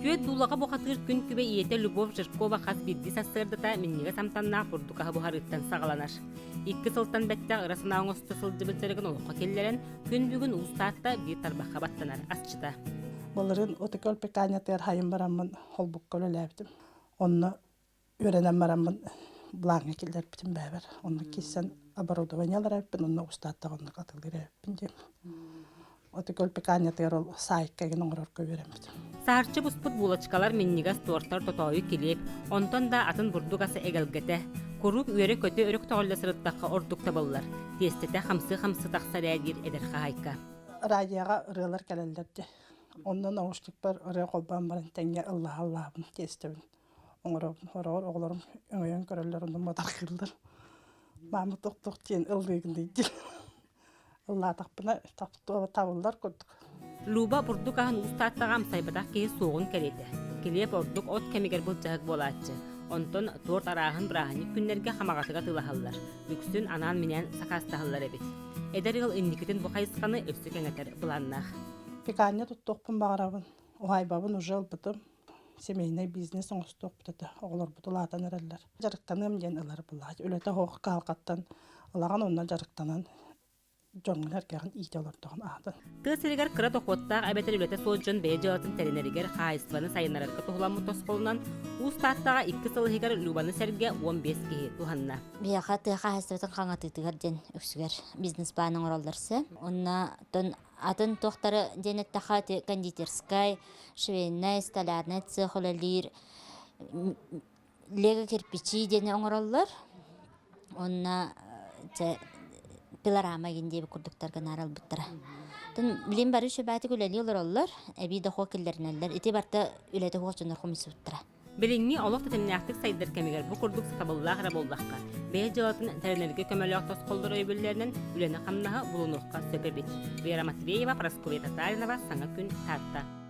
Күтүөт дуулаҕа бухатыыр күн күбэй ийэтэ Любовь Жиркова хас биирдии сарсыардата минньигэс амтаннаах бурдук аһы буһарыыттан саҕаланар. Икки сылтан бэттэх ыра санаа оҥосто сылдьыбыт дьарыгын олоххо киллэрэн, күн бүгүн Уус Таатта биир тарбахха баттанар асчыта. Былырыын Отокөл пекарнятыгар хайын бараммын холбукка үлэлээбитим. Онно үөрэнэн бараммын былааҥҥа киллэрбитим бэйэбэр. Онно киирсэн оборудование ылар эбиппин, онно устааттаҕа оннук атыылыыр эбиппин диэн. Отокөл пекарнятыгар ол саайка игин оҥорорго үөрэммитим. Саарчы буспут булочкалар минньигэс туортар тотоойу килиэп, онтон да атын бурдук аса эгэлгэтэ. Куруук үөрэ-көтө өрө көтөҕүллэ сырыттахха ордук табыллар. Тиэстэтэ хамсыы-хамсыы тахсар ээ диир эдэр хаһаайка. Радиоҕа ырыалар кэлэллэр дии. Онно наушникпар ырыа холбоон баран тэҥҥэ ыллаһа-ыллаһабын тиэстэбин оҥоробун. Хороҕор оҕолорум өҥөйөн көрөллөр, онно матархыыллар. Маама туох-туох диэн ыллыыгын диир. Ыллаатахпына табыллар курдук. Люба бурдук аһын уус Тааттаҕа амсайбатах киһи суоҕун кэриэтэ. Килиэп ордук от кэмигэр былдьаһык буолааччы. Онтон торт арааһын бырааһынньык күннэргэ хамаҕатык атыылаһаллар. Үксүн анаан-минээн сакаастаһаллар эбит. Эдэр ыал инникитин бу хайысханы өссө кэҥэтэр былааннаах. Пекарня туттуохпун баҕарабын. Уһаайбабын уже ылбытым. Семейнай бизнес оҥостуохпут этэ. Оҕолорбут улаатан эрэллэр. Дьарыктаныам диэн ылар былаат. Үлэтэ суох кыһалҕаттан ылаҕын онно дьарыктанан дьоҥҥун эргэҕин иитэ олордоҕун аатын. Тыа сиригэр кыра дохуоттаах эбэтэр үлэтэ суох дьон бэйэ дьыалатын тэринэригэр хаһаайыстыбаны сайыннарарга туһуламмыт тосхолунан Уус Тааттаҕа икки сыл иһигэр Любаны сэргэ 15 киһи туһанна. Биһиэхэ тыа хаһаайыстыбатын хаҥатыытыгар диэн үксүгэр бизнес-план оҥороллор сэ. Онно атын туохтары диэн эттэххэ ити кондитерскай, швейнай, столярнай цех үлэлиир, лего кирпичи диэни оҥороллор. Уонна дьэ пилорама игин диэбит курдуктарга наар ылбыттара. Билин бары үчүгэйдик үлэлии олороллор, эбии дохуот киллэринэллэр. Ити барыта үлэтэ суох дьоннор хомуйсубуттара. Билиҥҥи олох тэтимнээхтик сайдар кэмигэр бу курдук сатабыллаах эрэ буоллахха, бэйэ дьыалатын тэринэргэ көмөлөөх тосхоллор өйөбүллэринэн үлэни-хамнаһы булунуохха сөп эбит. Вера Матвеева, Прасковья Татаринова, Саҥа күн, Таатта.